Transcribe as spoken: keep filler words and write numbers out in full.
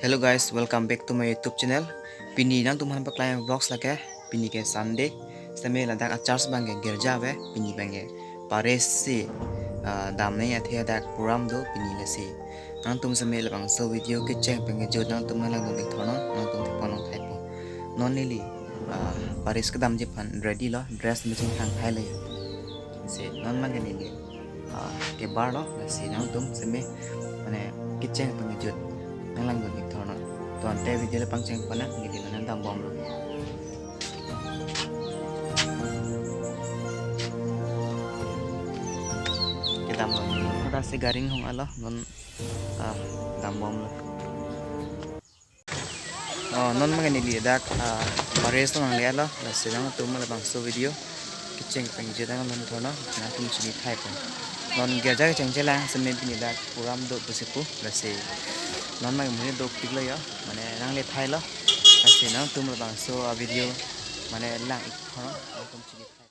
Hello guys, welcome back to my YouTube channel. Pini nangtum aphan paklang vlogs lake. Pini ke Sunday. Sitame ladak a-church abang ke girja ave. Pini abang ke parish si, ah, damnei athe dak program do pini, lasi nangtum sitame labangso video kecheng pen kejut nangtum nanglangdun ik thornon, nangtum thepon nang thaipo. Non neli, ah, parish kedamji aphan ready lo, dress machine hang thai le. Si non abang ke neli, ah, kebar lo, lasi nangtum sitame mane kecheng pen kejut nanglangdun ik thornon. To ante video le pangcheng pon nang, neli non dambomlo. Kedamlo. Dak si gari hong alo, non, ah, dambomlo. Oh, non abang ke neli dak, ah, parish along nangle lo, lasi nangtum labangso video kecheng pen kejut nanglangdun thornon, nangtum chini thaipo. Non girja kecheng chelang, sitame pini dak program do pusi pu, lasi non abang ke monit dopik lo yo, mane nangle thai lo, lasi nangtum labangso a-video mane lang ik thornon, nangtum chini thai.